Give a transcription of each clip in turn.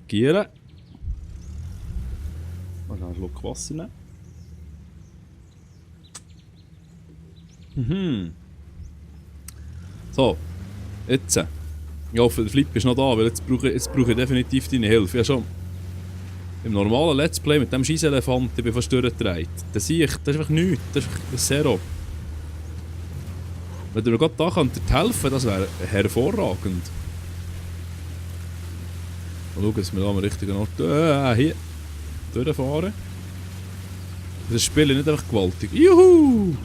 Markieren. Mal einen Schluck Wasser nehmen. So, jetzt. Ich hoffe, der Flip ist noch da, weil jetzt brauche ich definitiv deine Hilfe. Ja, schon. Im normalen Let's Play mit dem Scheisselefant, ich bin fast durchgedreht. Das sehe ich, das ist einfach nichts. Das ist einfach ein Zero. Wenn du mir gerade da helfen könntest, das wäre hervorragend. Mal schauen, dass wir da am richtigen Ort hier durchfahren. Das Spiel ist nicht einfach gewaltig. Juhu!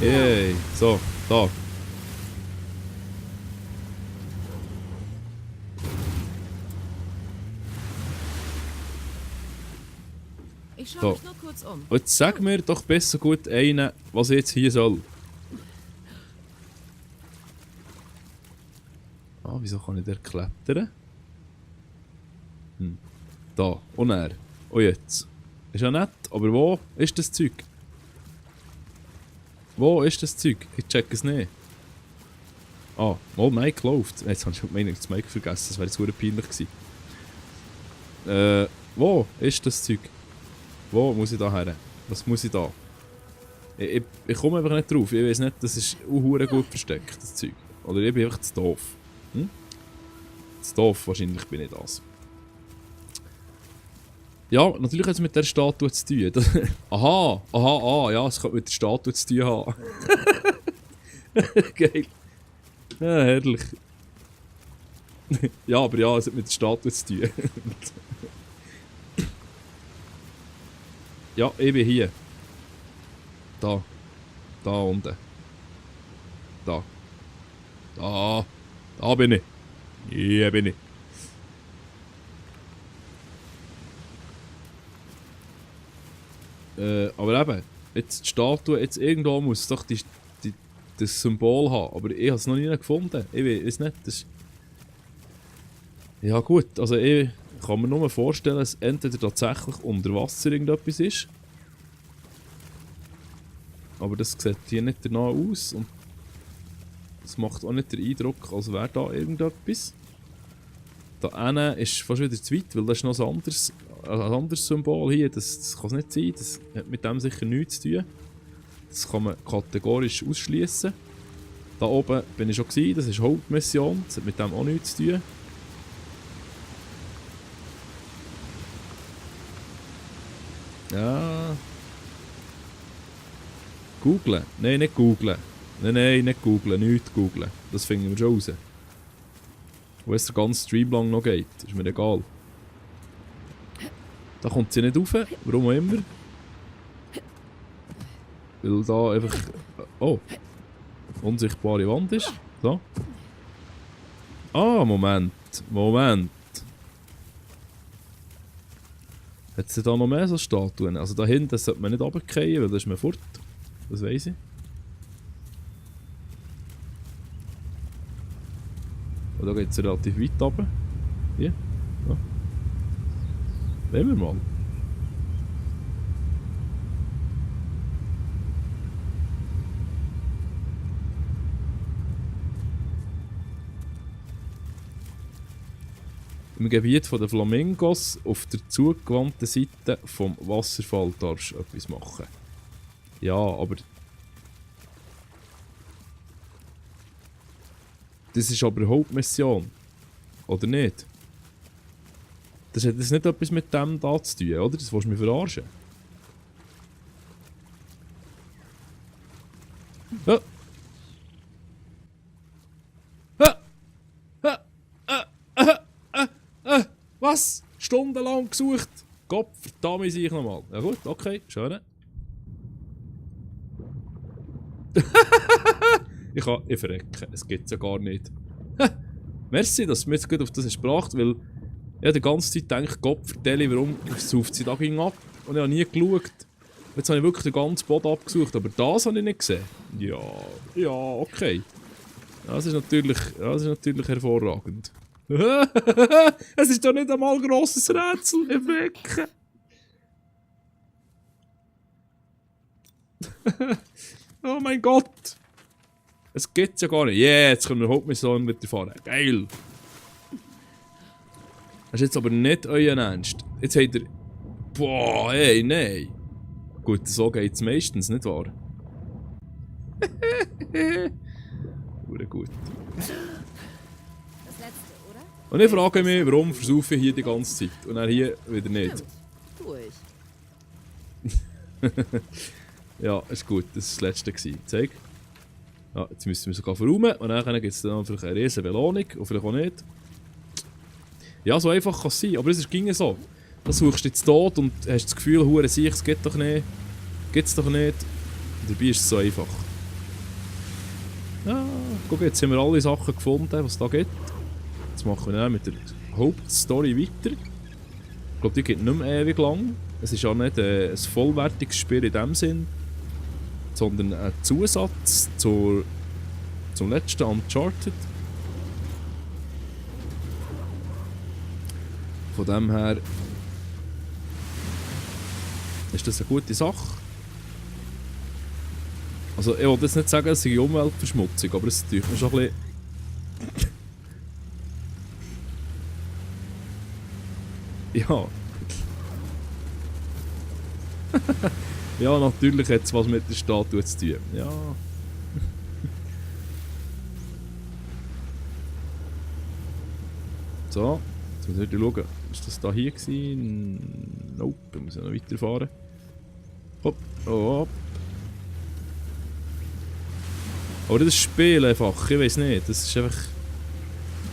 Yay! So, da. Ich schaue mich nur kurz um. Und jetzt sag mir doch besser gut einen, was ich jetzt hier soll. Ah, wieso kann ich da klettern? Da, und er. Und jetzt. Ist ja nett, aber wo ist das Zeug? Wo ist das Zeug? Ich check es nicht. Ah, oh, Mike läuft. Jetzt habe ich das Mike vergessen, das wäre jetzt verdammt peinlich gewesen. Wo ist das Zeug? Wo muss ich da her? Was muss ich da? Ich komme einfach nicht drauf. Ich weiß nicht, das ist auch gut versteckt, das Zeug. Oder ich bin einfach zu doof. Zu doof, wahrscheinlich bin ich das. Ja, natürlich hat es mit der Statue zu tun. Aha, ja, es könnte mit der Statue zu tun haben. Geil. Ja, herrlich. Ja, aber ja, es hat mit der Statue zu tun. Ja, ich bin hier. Da. Da unten. Da. Da bin ich. Hier bin ich. Aber eben, jetzt die Statue, jetzt irgendwo muss es doch das Symbol haben. Aber ich habe es noch nie gefunden. Ich weiß nicht, das... Ja gut, also ich kann mir nur vorstellen, dass es entweder tatsächlich unter Wasser irgendetwas ist. Aber das sieht hier nicht danach aus und das macht auch nicht den Eindruck, als wäre da irgendetwas. Da hinten ist fast wieder zu weit, weil das ist noch ein anderes Symbol hier. Das kann es nicht sein, das hat mit dem sicher nichts zu tun. Das kann man kategorisch ausschließen. Da oben bin ich schon gewesen, das ist Hauptmission, das hat mit dem auch nichts zu tun. Ja. Googlen? Nein, nicht googlen. Nein, nicht googlen, nichts googlen. Das finden wir schon raus. Wo es der ganze Stream lang noch geht, ist mir egal. Da kommt sie nicht rauf, warum auch immer. Weil da einfach... Oh! Unsichtbare Wand ist. So. Ah, Moment. Hat es da noch mehr so Statuen? Also da hinten sollte man nicht runterfallen, weil da ist man fort. Das weiss ich. Und da geht es relativ weit runter. Hier. Ja. Nehmen wir mal. Im Gebiet der Flamingos auf der zugewandten Seite vom Wasserfall darfst du etwas machen. Ja, aber... Das ist aber eine Hauptmission. Oder nicht? Das hat jetzt nicht etwas mit dem da zu tun, oder? Das willst du mich verarschen. Ja. Was? Stundenlang gesucht? Gott, verdammt ich nochmal. Ja gut, okay, schön. Ich verrecke, es gibt's ja gar nicht. Merci, dass du mich jetzt gut auf das hast gebracht, weil ich die ganze Zeit gedacht, Gott, vertelle, warum sauft sie da ging ab? Und ich habe nie geschaut. Jetzt habe ich wirklich den ganzen Boden abgesucht, aber das habe ich nicht gesehen. Ja, okay. Das ist natürlich hervorragend. Es ist doch nicht einmal ein grosses Rätsel im Becken. Oh mein Gott. Es geht's ja gar nicht. Yeah, jetzt können wir Hauptmission mit fahren. Geil. Das ist jetzt aber nicht euer Ernst. Jetzt habt ihr... Boah, hey, nein. Gut, so geht es meistens, nicht wahr? Hure gut. Das letzte, oder? Und ich frage mich, warum versaufe ich hier die ganze Zeit und dann hier wieder nicht. Stimmt. Tue ich. Ja, ist gut, das war das letzte. Zeig. Ja, jetzt müssen wir sogar verräumen und dann gibt es dann vielleicht eine riesen Belohnung und vielleicht auch nicht. Ja, so einfach kann es sein, aber es ging so. Da suchst du jetzt tot und hast das Gefühl, hure sich, es geht doch nicht. Gibt's doch nicht. Und dabei ist es so einfach. Ja, guck, jetzt haben wir alle Sachen gefunden, was es da gibt. Jetzt machen wir dann mit der Hauptstory weiter. Ich glaube, die geht nicht mehr ewig lang. Es ist auch nicht ein vollwertiges Spiel in dem Sinn, sondern ein Zusatz zum letzten Uncharted. Von dem her ist das eine gute Sache. Also ich will jetzt nicht sagen, es sei Umweltverschmutzung, aber es tut mir schon ein bisschen... Ja. Ja, natürlich hat es was mit der Statue zu tun. Ja. So, jetzt muss ich wieder schauen. Ist das da hier gewesen? Nope, wir müssen noch weiterfahren. Hopp, hopp. Aber das Spiel einfach, ich weiß nicht, das ist einfach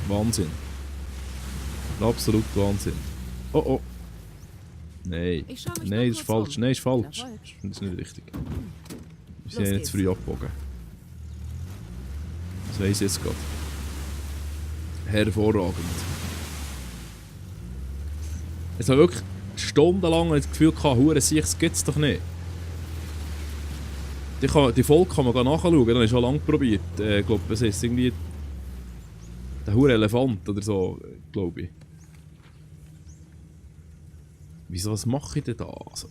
Wahnsinn. Absolut Wahnsinn. Oh oh. Nein. Nein, das ist falsch. Nein, das ist falsch. Das ist nicht richtig. Wir sind ja nicht zu früh abgebogen. Das weiss ich jetzt gerade. Hervorragend. Jetzt habe ich wirklich stundenlang das Gefühl gehabt, hure sich, das gibt es doch nicht. Die Folge kann man nachschauen, dann habe ich schon lange probiert. Ich glaube, es ist irgendwie der hure Elefant oder so, glaube ich. Wieso, was mache ich denn da? Also,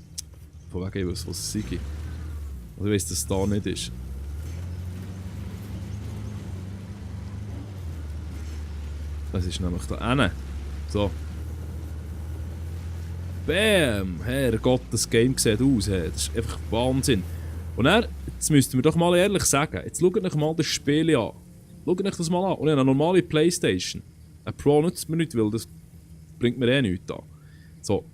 von wegen, was es sei. Also ich weiss, dass es da nicht ist. Das ist nämlich da hinten. So. Bam! Herrgott, das Game sieht aus. Hey. Das ist einfach Wahnsinn. Und dann, jetzt müssten wir doch mal ehrlich sagen, jetzt schaut euch mal das Spiel an. Schaut euch das mal an. Und eine normale Playstation. Ein Pro nützt mir nicht, weil das bringt mir eh nichts an. So.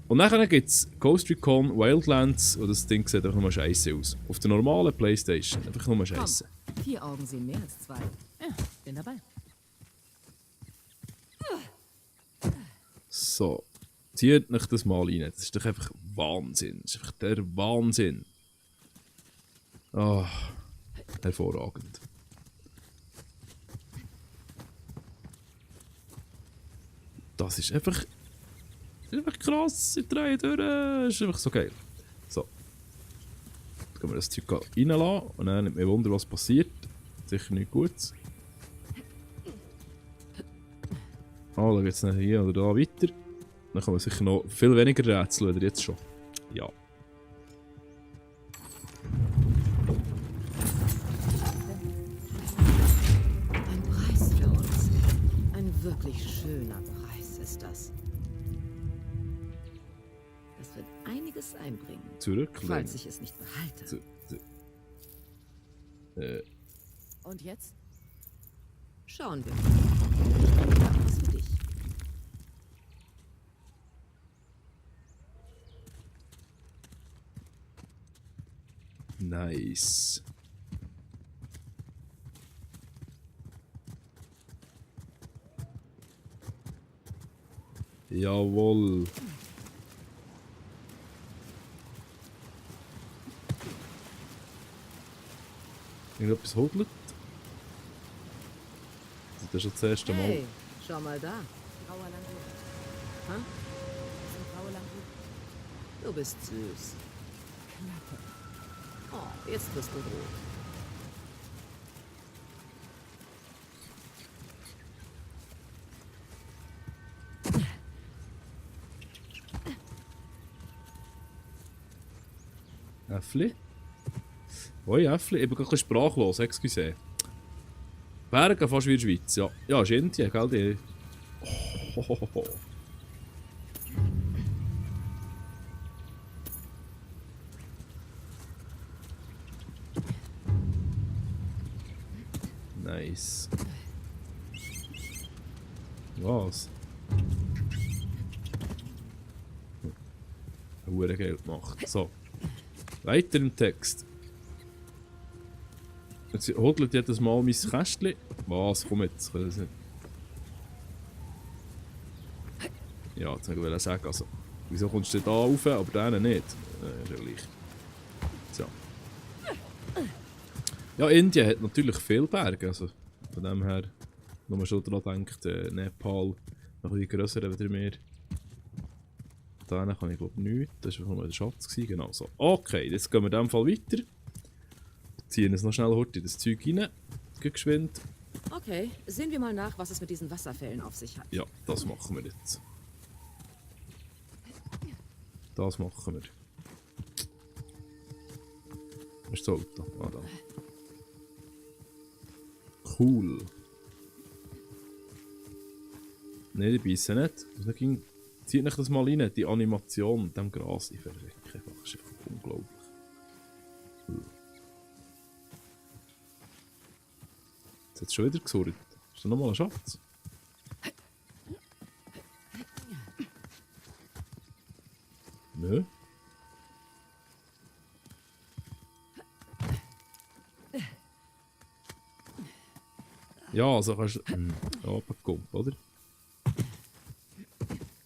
Und dann gibt es Ghost Recon Wildlands und das Ding sieht einfach nur scheiße aus. Auf der normalen Playstation einfach nur scheiße. 4 Augen sehen mehr als 2. Ja, bin dabei. So. Zieht euch das mal rein. Das ist doch einfach Wahnsinn. Das ist einfach der Wahnsinn. Ah, hervorragend. Das ist einfach krass. Ich drehe durch. Das ist einfach so geil. So. Jetzt können wir das Zeug reinlassen und dann nimmt mir Wunder, was passiert. Sicher nichts Gutes. Ah, dann geht es nicht hier oder da weiter. Dann kann man sicher noch viel weniger Rätsel oder jetzt schon. Ja. Ein Preis für uns. Ein wirklich schöner Preis ist das. Das wird einiges einbringen. Zurücklehnen. Falls ich es nicht behalte. Und jetzt? Schauen wir mal. Was für dich? Nice. Jawohl. Irgendetwas hodelt. Das ist schon das erste Mal. Hey, schau mal da. Grauer Langhuber. Hä? Das ist ein grauer Langhuber. Du bist süß. Knappe. Oh, jetzt bist du rot. Äffli? Oi, Äffli, ich bin gerade sprachlos, excuse. Berge fast wie in der Schweiz, ja. Ja, ist Indien, gell? Die... Oh. Hohohoho. Nice. Was? Hure Geld gemacht. So. Weiter im Text. Jetzt hodelt jedes Mal mein Kästchen. Was? Komm jetzt. Kann das nicht. Ja, jetzt wollte ich sagen. Also, wieso kommst du da rauf, aber denen nicht? Ist ja gleich. So. Ja, Indien hat natürlich viele Berge. Also, von dem her, wenn man schon daran denkt, Nepal noch ein bisschen grösser als mehr. Da kann ich glaube nichts. Das war einfach nur der Schatz. Genau so. Okay, jetzt gehen wir in diesem Fall weiter. Ziehen es noch schnell heute in das Zeug rein. Geschwind. Okay, sehen wir mal nach, was es mit diesen Wasserfällen auf sich hat. Ja, das machen wir jetzt. Das machen wir. Was ist das Auto? Ah, da. Cool. Nein, die beißen nicht. Zieht euch das mal rein, die Animation mit dem Gras. Ich verrecke einfach. Das ist einfach unglaublich. Jetzt hat es schon wieder gesurrt. Ist da nochmal ein Schatz? Nö. Ja, also kannst du... runterkommen, oder?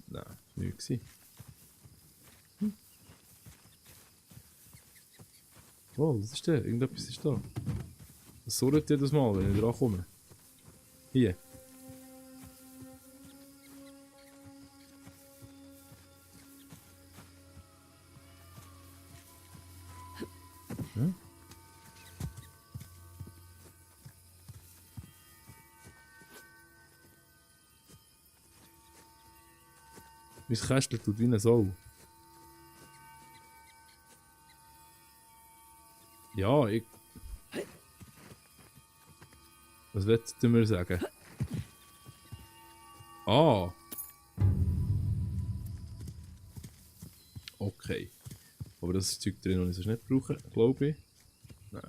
Nein, das war nichts. Oh, was ist der? Irgendetwas ist da. Das surrt jedes Mal, wenn ich dran komme. Hier. Hm? Mein Kästchen tut wie eine Sau. Ja, ich... Was willst du mir sagen? Ah! Okay. Aber das ist Zeug drin, das ich sonst nicht brauche, glaube ich. Nein.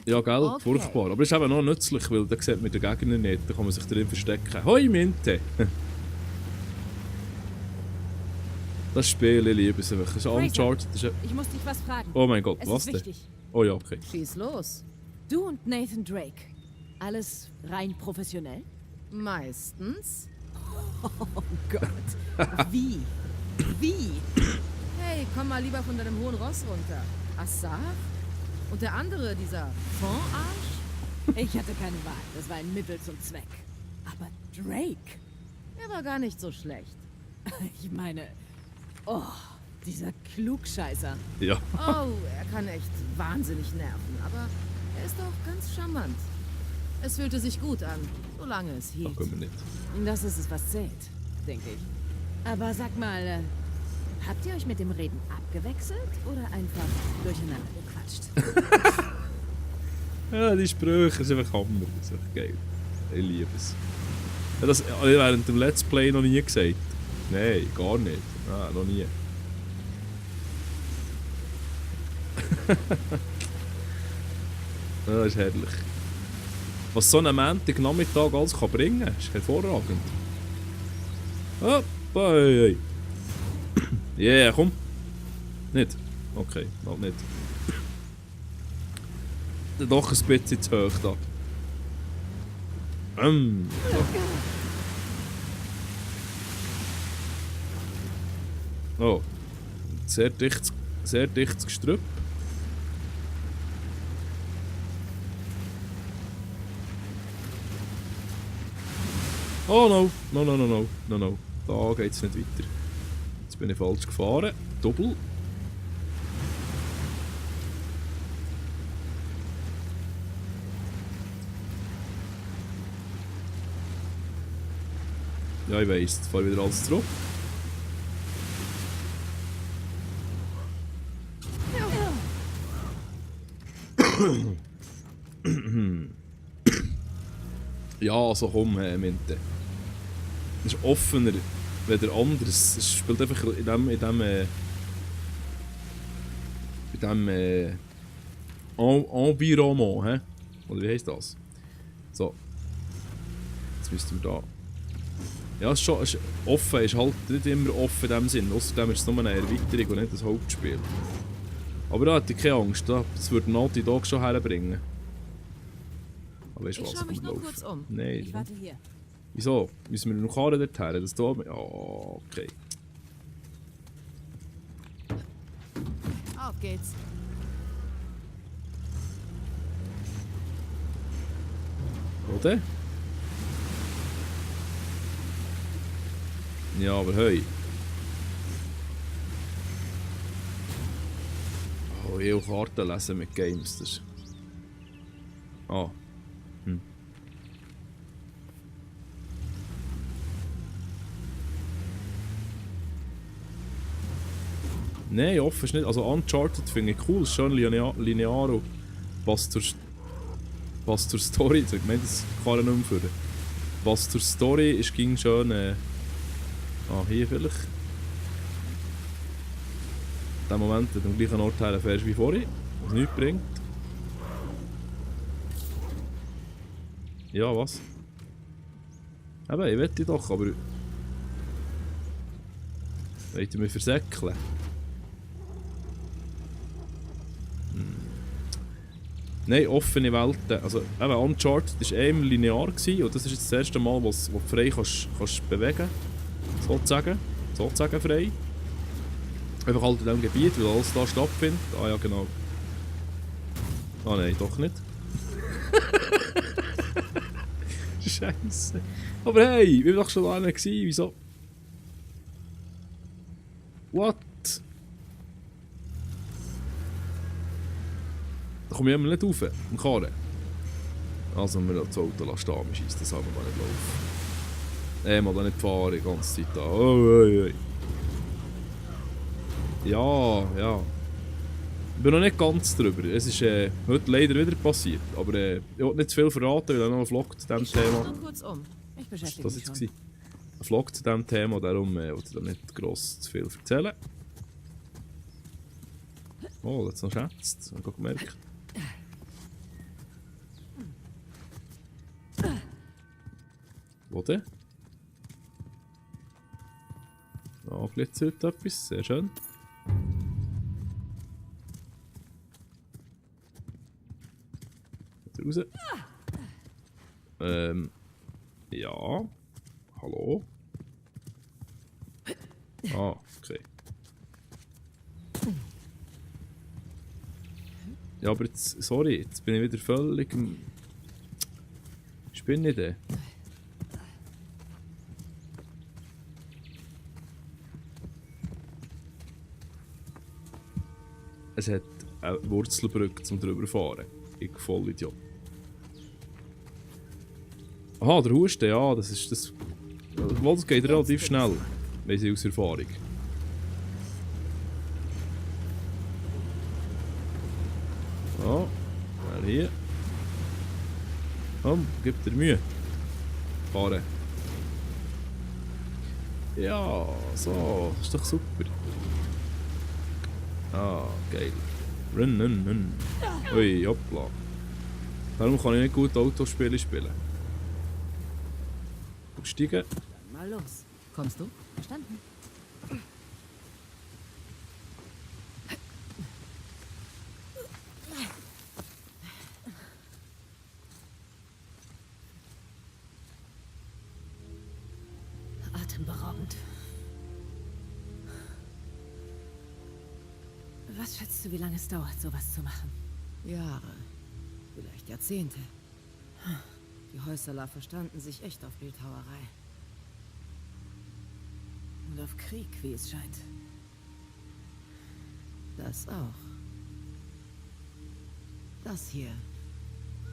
Ja, gell? Okay. Furchtbar. Aber es ist eben noch nützlich, weil da sieht man den Gegner nicht, da kann man sich drin verstecken. Hoi, Minte! Das Spiel, ich liebe es einfach. Das ist Uncharted. Das ist... Ich muss dich was fragen. Oh mein Gott, Es was ist denn? wichtig. Oh ja, okay. Schieß los. Du und Nathan Drake. Alles rein professionell? Meistens. Oh Gott. Wie? Wie? Hey, komm mal lieber von deinem hohen Ross runter. Assaf? Und der andere, dieser Fondarsch? Ich hatte keine Wahl. Das war ein Mittel zum Zweck. Aber Drake? Er war gar nicht so schlecht. Ich meine... Oh, dieser Klugscheißer. Ja. Oh, er kann echt wahnsinnig nerven, aber er ist auch ganz charmant. Es fühlte sich gut an, solange es Da hielt. können wir nicht. Das ist es, was zählt, denke ich. Aber sag mal, habt ihr euch mit dem Reden abgewechselt oder einfach durcheinander gequatscht? Ja, die Sprüche, das ist einfach Hammer. Das ist einfach geil. Ich liebe es. Ja, das habe ich während dem Let's Play noch nie gesagt. Nein, gar nicht. Nein, noch nie. Das ist herrlich. Was so ein Montagnachmittag alles kann bringen kann, ist hervorragend. Hoppa, hey. Yeah, komm. Nicht? Okay, halt nicht. Doch ein bisschen zu hoch da. Oh. Sehr dichtes Gestrüpp. Oh no. No. Da geht's nicht weiter. Jetzt bin ich falsch gefahren. Doppel. Ja, ich weiss, jetzt fahr ich wieder alles zurück. Ja, also komm, Minte. Das ist offener als der anderes. Es spielt einfach in dem Environnement, hä? Oder wie heisst das? So. Jetzt müssten wir da. Ja, es ist schon offen, ist halt nicht immer offen in dem Sinn. Außerdem ist es nur eine Erweiterung und nicht das Hauptspiel. Aber da hätte ich keine Angst, das würde Naughty Dog schon herbringen. Aber weißt du was, ich schau mich nur kurz um. Nein. Ich warte hier. Wieso? Müssen wir noch Karren dort her? Das da... Oh, okay. Auf geht's. Oder? Ja, aber hey. Oh, ich will Karten lesen mit Games. Das ist... Ah. Nein, offen ist nicht. Also Uncharted finde ich cool, ist schön linear und passt zur Story. Ich meine, das kann ich nicht mehr führen. Passt zur Story ist ging schön. Hier vielleicht. In dem Moment an dem gleichen Ort herfährst wie vorhin, was nichts bringt. Ja, was? Eben, ich wette doch, aber... Wollt ihr mich versäckeln? Nein, offene Welten. Also, eben, Uncharted war immer linear gewesen, und das ist jetzt das erste Mal, wo du frei kannst bewegen. Sozusagen frei. Einfach halt in diesem Gebiet, weil alles da stattfindet. Ah ja, genau. Ah nein, doch nicht. Scheiße. Aber hey, wir waren doch schon da gewesen, wieso? What? Da komme ich immer nicht rauf, im Karren. Also wir das Auto stehen, wir schiessen das aber mal nicht laufen. Mal da nicht fahren, die ganze Zeit da. Oh. Ja. Ich bin noch nicht ganz drüber. Es ist heute leider wieder passiert. Aber ich will nicht zu viel verraten, weil ich noch einen Vlog zu diesem Thema... Kurz um. Ich beschäftige Das mich jetzt schon. ein Vlog zu diesem Thema, darum will ich da nicht gross zu viel erzählen. Oh, jetzt noch schätzt. Ich habe gemerkt. Wo denn? Da glitzert etwas, sehr schön. Raus. Ja. Hallo? Ah, okay. Ja, aber jetzt, sorry, jetzt bin ich wieder völlig im... Spinne ich Es hat eine Wurzelbrücke zum drüber fahren. Ich Vollidiot. Aha, der Husten, ja, das ist das. Das geht relativ schnell, weiss ich aus Erfahrung. Ja, mal hier. Komm, gib dir Mühe. Fahren. Ja, so, das ist doch super. Ah, geil. Run. Ui, hoppla. Darum kann ich nicht gut Autospiele spielen. Steigen. Mal los. Kommst du? Verstanden. Atemberaubend. Was schätzt du, wie lange es dauert, sowas zu machen? Jahre, vielleicht Jahrzehnte. Die Häuserler verstanden sich echt auf Bildhauerei. Und auf Krieg, wie es scheint. Das auch. Das hier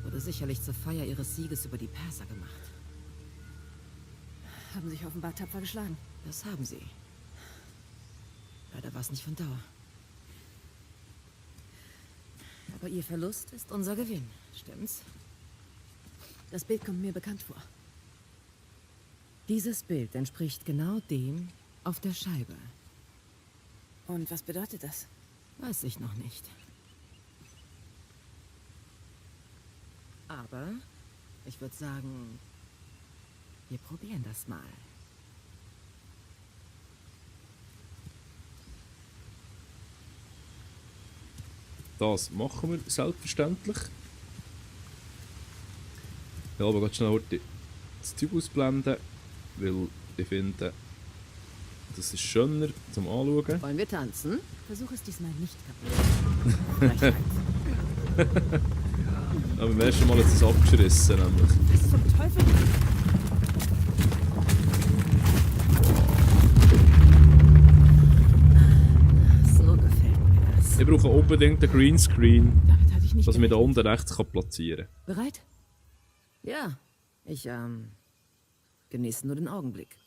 wurde sicherlich zur Feier ihres Sieges über die Perser gemacht. Haben sich offenbar tapfer geschlagen. Das haben sie. Leider war es nicht von Dauer. Aber ihr Verlust ist unser Gewinn. Stimmt's? Das Bild kommt mir bekannt vor. Dieses Bild entspricht genau dem auf der Scheibe. Und was bedeutet das? Weiß ich noch nicht. Aber ich würde sagen, wir probieren das mal. Das machen wir selbstverständlich. Ja, aber ganz schnell heute das Typ ausblenden, weil ich finde, das ist schöner zum Anschauen. Wollen wir tanzen? Versuch es diesmal nicht kaputt. Aber beim ersten Mal hat es abgerissen, nämlich. Was zum Teufel? So gefällt mir das. Ich brauche unbedingt einen Greenscreen, Damit hatte ich nicht dass man da gerechnet. unten rechts platzieren kann. Bereit? Ja, ich genieße nur den Augenblick.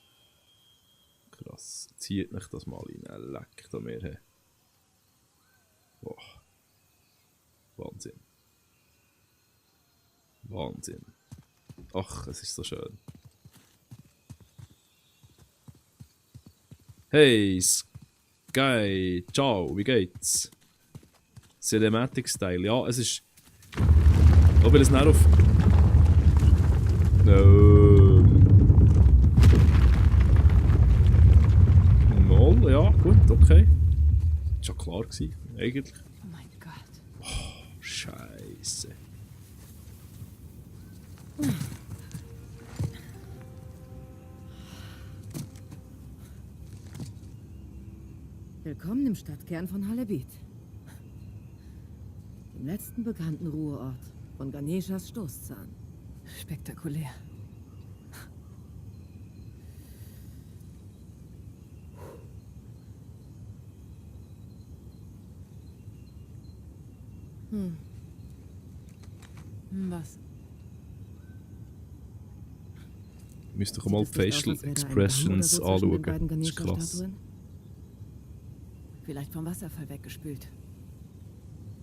Krass. Zieht mich das mal rein. Leck da mir her. Boah. Wahnsinn. Wahnsinn. Ach, es ist so schön. Hey, Sky. Ciao, wie geht's? Cinematic Style. Ja, es ist... Ich will es nicht auf... Moll, ja, gut, okay. Ist ja klar gewesen, eigentlich. Oh mein Gott. Scheiße. Willkommen im Stadtkern von Halebit. Dem letzten bekannten Ruheort von Ganeshas Stoßzahn. Spektakulär. Was? Müsst doch mal die Sieht es nicht aus, Facial als wäre da ein Damm oder Expressions so zwischen den beiden anschauen. Das ist krass. Ganesha-Statuen? Vielleicht vom Wasserfall weggespült.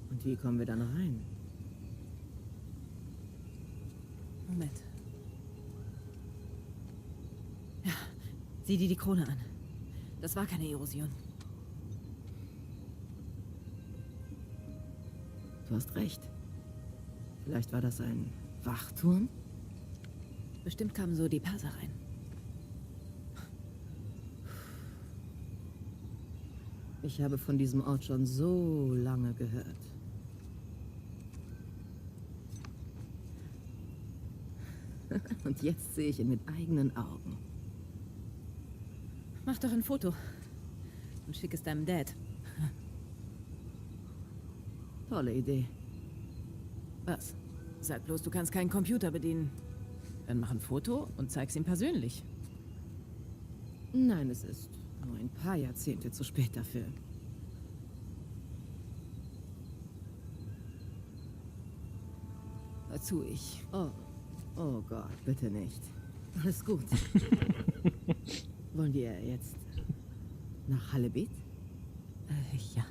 Und wie kommen wir da noch rein? Moment. Ja, sieh dir die Krone an. Das war keine Erosion. Du hast recht. Vielleicht war das ein Wachturm? Bestimmt kamen so die Perser rein. Ich habe von diesem Ort schon so lange gehört. Und jetzt sehe ich ihn mit eigenen Augen. Mach doch ein Foto. Und schick es deinem Dad. Tolle Idee. Was? Sag bloß, du kannst keinen Computer bedienen. Dann mach ein Foto und zeig's ihm persönlich. Nein, es ist nur ein paar Jahrzehnte zu spät dafür. Hör zu, ich. Oh Gott, bitte nicht. Alles gut. Wollen wir jetzt nach Halebit? Ja.